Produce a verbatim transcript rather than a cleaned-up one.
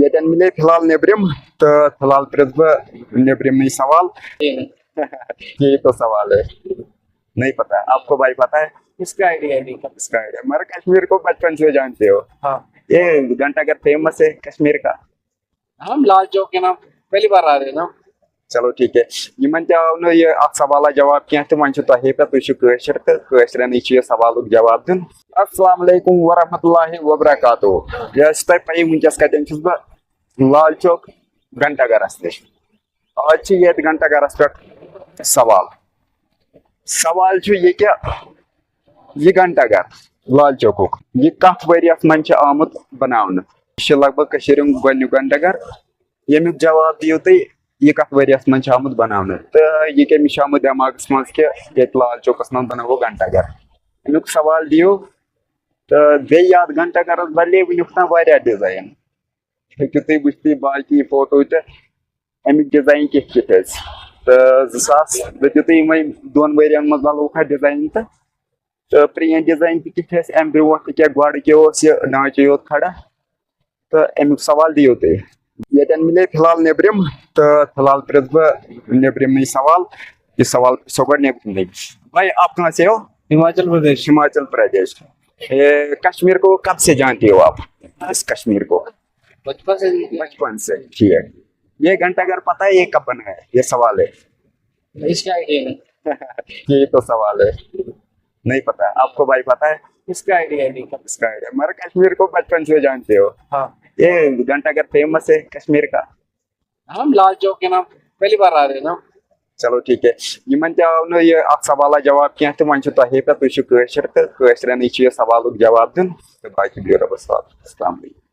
ییٚتٮ۪ن مِلے فی الحال نیٚبرِم، تہٕ فی الحال پرٛژھٕ بہٕ نیٚبرِمٕے سوال۔ یہی تو سوال ہے، نہیں پتا آپ کو بھائی، پتا ہے؟ اس کا آئیڈیا نہیں تھا۔ اس کا آئیڈیا، مگر کشمیر کو بچپن سے جانتے ہو؟ ہاں۔ یہ گھنٹہ گھر فیمس ہے کشمیر کا؟ ہم لال چوک کے نا، پہلی بار آ رہے ہیں نا۔ چلو ٹھیک ہے، یِمن تہِ آو نہٕ یہِ اکھ سوالہ جواب کینٛہہ تہٕ وۄنۍ چھُ تۄہے پٮ۪ٹھ، تُہۍ چھِو کٲشِر تہٕ کٲشرٮ۪نٕے چھُ یہِ سوالُک جواب دیُن۔ السلام علیکم ورحمۃ اللہ وبرکاتہ۔ یہِ ٲسِو تۄہہِ پَیی وٕنکیٚس کَتٮ۪ن چھُس بہٕ؟ لال چوک گھنٹہ گرس نِش۔ آز چھِ ییٚتہِ گھنٹہ گرس پٮ۪ٹھ سوال۔ سوال چھُ یہِ کہِ یہِ گھنٹہ گھر لال چوکُک، یہِ کتھ ؤریَس منٛز چھُ آمُت بناونہٕ؟ یہِ چھُ لگ بھگ کٔشیٖرِ ہُنٛد گۄڈٕنیُک گھنٹہ گھر۔ ییٚمیُک جواب دِیِو تُہۍ، یہِ کتھ ؤریَس منٛز چھُ آمُت بناونہٕ؟ تہٕ یہِ کٔمِس چھُ آمُت دٮ۪ماغس منٛز کہِ ییٚتہِ لال چوکس منٛز بناوو گھنٹہ گھر؟ اَمیُک سوال دِیِو۔ تہٕ بیٚیہِ یَتھ گھنٹہ گھرس بدلے وٕنیُک تام واریاہ ڈیزاین۔ ہیٚکِو تُہۍ وٕچھتٕے باقٕے فوٹو تہِ، اَمِکۍ ڈیزاین کِتھ کِتھ ٲسۍ۔ تہٕ زٕ ساس دٔپِو تُہۍ، یِمَے دۄن ؤرِیَن منٛز بدلووُکھ اَتھ ڈیزاین تہٕ، تہٕ پرٛٲنۍ ڈیزاین تہِ کِتھ ٲسۍ اَمہِ برٛونٛٹھ تہِ، کیٛاہ گۄڈٕ کیٛاہ اوس یہِ ڈھانچہٕ یوت کھڑا؟ تہٕ اَمیُک سوال دِیِو تُہۍ۔ ییٚتٮ۪ن مِلے فی الحال نیٚبرِم، تہٕ فی الحال پرٛژھٕ بہٕ نیٚبرِمٕے سوال۔ یہِ سوال پرٛژھو گۄڈٕ نیٚبرِمٕے۔ بھائی، آپ کہاں سے ہو؟ ہماچل پردیش۔ ہماچل پردیش۔ اے، کشمیر کو کب سے جانتے ہو آپ؟ اس کشمیر کو؟ بچپن سے۔ بچپن سے، ٹھیک۔ یہ گھنٹہ گھر پتہ ہے یہ کب بنا ہے؟ یہ سوال ہے۔ اس کا آئیڈیا نہیں۔ یہ تو سوال ہے، نہیں پتا آپ کو بھائی، پتا ہے؟ اس کا آئیڈیا نہیں تھا۔ اس کا آئیڈیا، مگر کشمیر کو بچپن سے جانتے ہو؟ ہاں۔ یہ گھنٹہ گھر فیمس ہے کشمیر کا؟ ہم لال چوک کے نا، پہلی بار آ رہے ہیں نا۔ چلو ٹھیک ہے، یِمن تہِ آو نہٕ یہِ اکھ سوالہ جواب کینٛہہ تہٕ وۄنۍ چھُ تۄہے پٮ۪ٹھ، تُہۍ چھِو کٲشِر تہٕ کٲشرٮ۪نٕے چھُ یہِ سوالُک جواب دیُن۔ تہٕ باقٕے بِہِو رۄبَس حوالہٕ۔ السلام علیکم۔